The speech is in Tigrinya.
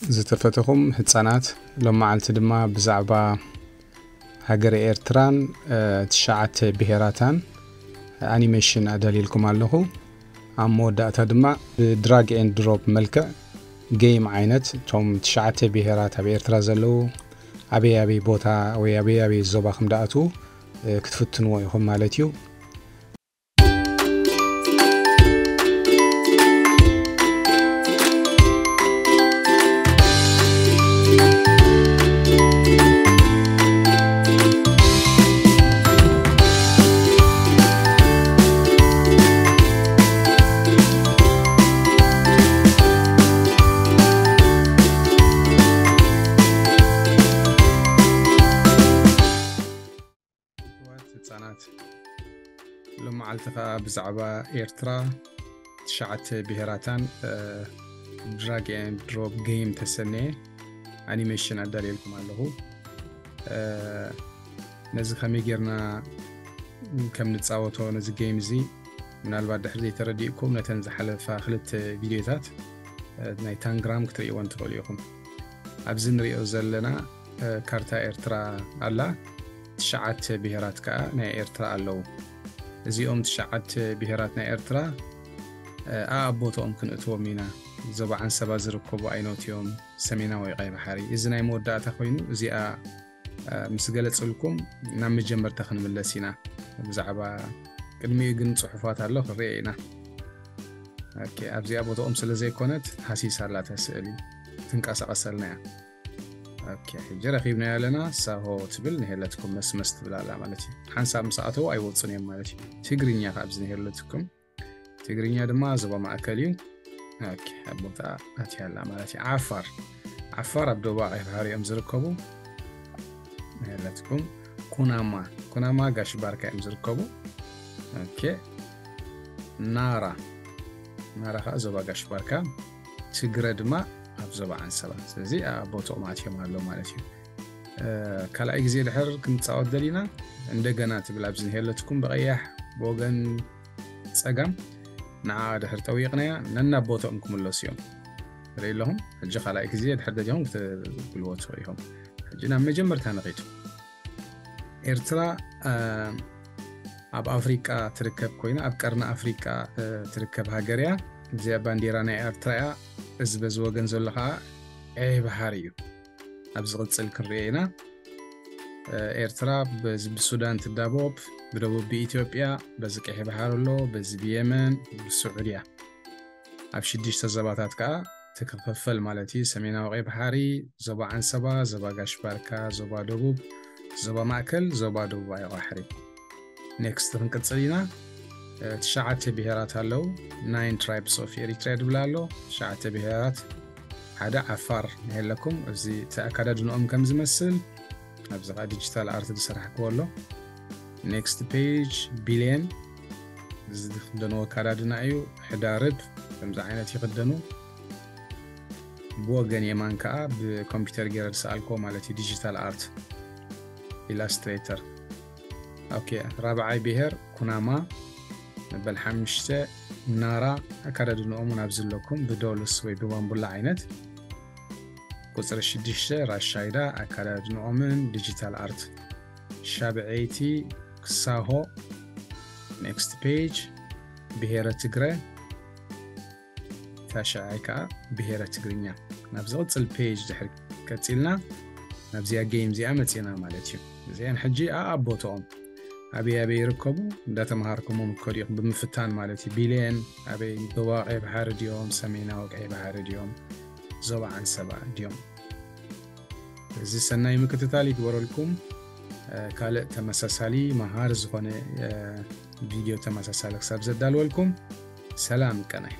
ዝተፈተኹም ህጻናት፣ ሎም መዓልቲ ድማ ብዛዕባ ሃገረ ኤርትራን ትሽዓተ ብሄራታን ኣኒሜሽን ኣዳልየልኩም ኣለኹ። ኣብ መወዳእታ ድማ ብድራግ ኤንድ ድሮፕ መልክዕ ጌም ዓይነት እቶም ትሽዓተ ብሄራት ኣብ ኤርትራ ዘለዉ ኣበይ ኣበይ ቦታ ወይ ኣበይ ኣበይ ዞባ ከም ደኣትዉ ክትፍትንዎ ኢኹም ማለት እዩ። ህጻናት፣ ሎም መዓልቲ ከኣ ብዛዕባ ኤርትራ ትሽዓተ ብሄራታን ድራግ ኤንድ ድሮፕ ጌም ተሰነየ ኣኒሜሽን ኣዳልየልኩም ኣለኹ። ነዚ ከመይ ጌርና ከም ንጻወቶ ነዚ ጌም እዚ ምናልባት ድሕሪ ዘይተረዲእኩም ነተን ዝሓለፋ ክልተ ቪድዮታት ናይ ታንግራም ክትርእይወን ትኽእሉ ኢኹም። ኣብዚ ንሪኦ ዘለና ካርታ ኤርትራ ኣላ። ትሽዓተ ብሄራት ከኣ ናይ ኤርትራ ኣለዉ። እዚኦም ትሽዓተ ብሄራት ናይ ኤርትራ ኣኣብ ቦታኦም ክንእትዎም ኢና። ዞባ ዓንሰባ ዝርከቡ ኣይኖት እዮም፣ ሰሜናዊ ቀይ ባሕሪ። እዚ ናይ መወዳእታ ኮይኑ እዚኣ ምስ ገለጽልኩም ናብ መጀመርታ ክንምለስ ኢና። ብዛዕባ ቅድሚኡ ግን ጽሑፋት ኣሎ ክንሪኦ ኢና። ኣብዚኣ ቦታኦም ስለ ዘይኮነት ሃሲስ ኣላታ ስእሊ ትንቀሳቐሰልና እያ። ሕጂ ረኺብናዮ ኣለና። ሳሆ ትብል ንሄለትኩም መስመስ ትብል ኣላ ማለት እዩ። ሓንሳብ ምስ ኣተዉ ኣይወፁን እዮም ማለት እዩ። ትግርኛ ከ ኣብዚ ንሄለትኩም ትግርኛ ድማ ዞባ ማእከል እዩ። ኣብ ቦታ ኣትያ ኣላ ማለት እዩ። ዓፋር ዓፋር ኣብ ደቡብ ቀይ ባሕሪ እዮም ዝርከቡ። ንሄለትኩም ኩናማ ኩናማ ጋሽ ባርካ እዮም ዝርከቡ። ናራ ናራ ከዓ ዞባ ጋሽ ባርካ፣ ትግረ ድማ ኣብ ዞባ ዓንሰባ። ስለዚ ኣብ ቦታኦም ኣትዮም ኣሎ ማለት እዩ። ካልኣይ ግዜ ድሕር ክንፃወት ደሊና እንደገና ትብል ኣብዚ ንሄለትኩም ብቐያሕ ብወገን ፀጋም ንዓ ድሕር ጠዊቕናያ ነናብ ቦታኦም ክምለሱ እዮም። ርኢ ኣለኹም። ሕጂ ካልኣይ ግዜ ድሕር ደሊኹም ክትብልዎ ትኽእሉ ኢኹም። ሕጂ ናብ መጀመርታ ንኺድ። ኤርትራ ኣብ ኣፍሪቃ ትርከብ ኮይና ኣብ ቀርኒ ኣፍሪቃ ትርከብ ሃገር እያ። እዚኣ ባንዲራ ናይ ኤርትራ እያ። እዚ በዚ ወገን ዘሎ ከዓ ቀይሕ ባሕሪ እዩ። ኣብ ዝቕጽል ክንሪኦ ኢና። ኤርትራ በዚ ብሱዳን ትዳቦብ፣ ብደቡብ ብኢትዮጵያ፣ በዚ ቀይሕ ባሕሪ ኣሎ፣ በዚ ብየመን፣ ብስዑድያ። ኣብ ሽዱሽተ ዘባታት ከዓ ትክፈፈል ማለት እዩ። ሰሜናዊ ቀይ ባሕሪ፣ ዞባ ዓንሰባ፣ ዞባ ጋሽ ባርካ፣ ዞባ ደቡብ፣ ዞባ ማእከል፣ ዞባ ደቡባዊ ባሕሪ። ኔክስት ክንቅጽል ኢና። ትሽዓተ ብሄራት ኣለዉ። ናይን ትራይብስ ኦፍ ኤሪትሪያ ድብል ኣሎ። ትሽዓተ ብሄራት ሓደ ዓፋር ንሄለኩም። እዚ እቲ ኣካዳድንኦም ከም ዝመስል ኣብዚ ከዓ ዲጂታል ኣርት ዝሰራሕክዎ ኣሎ። ኔክስት ፔጅ ቢልየን ዝኽደንዎ ኣካዳድና እዩ። ሕዳርብ ከምዚ ዓይነት ይኽደኑ። ብወገን የማን ከዓ ብኮምፒውተር ገይረ ዝሰኣልክዎ ማለት እዩ። ዲጂታል ኣርት ኢላስትሬተር። ኦኬ፣ ራብዓይ ብሄር ኩናማ መበል ሓሙሽተ ናራ ኣካዳድንኦም እውን ኣብዚ ኣለኩም ብዶልስ ወይ ብባምቡላ ዓይነት። ቁፅሪ ሽዱሽተ ራሻይዳ ኣካዳድንኦምን ዲጂታል ኣርት። ሻብዐይቲ ክሳሆ ኔክስት ፔጅ ብሄረ ትግረ። ታሽዓይ ከዓ ብሄረ ትግርኛ። ናብ ዝቕፅል ፔጅ ድሕሪ ቀፂልና ናብዚኣ ጌም እዚኣ መፂና ማለት እዩ። እዚኣን ሕጂ ኣኣብ ቦትኦም ኣበይ ኣበይ ይርከቡ እንዳተምሃርኩሞም ትከዱ ኢኹም ብምፍታን ማለት እዩ። ቢልየን ኣበይ ዞባ ቀይ ባሕሪ ድዮም፣ ሰሜናዊ ቀይ ባሕሪ ድዮም፣ ዞባ ዓንሰባ ድዮም? እዚ ሰናይ ምክትታል ይግበረልኩም። ካልእ ተመሳሳሊ መሃር ዝኾነ ቪድዮ ተመሳሳሊ ክሳብ ዘዳልወልኩም ሰላም ቀናይ።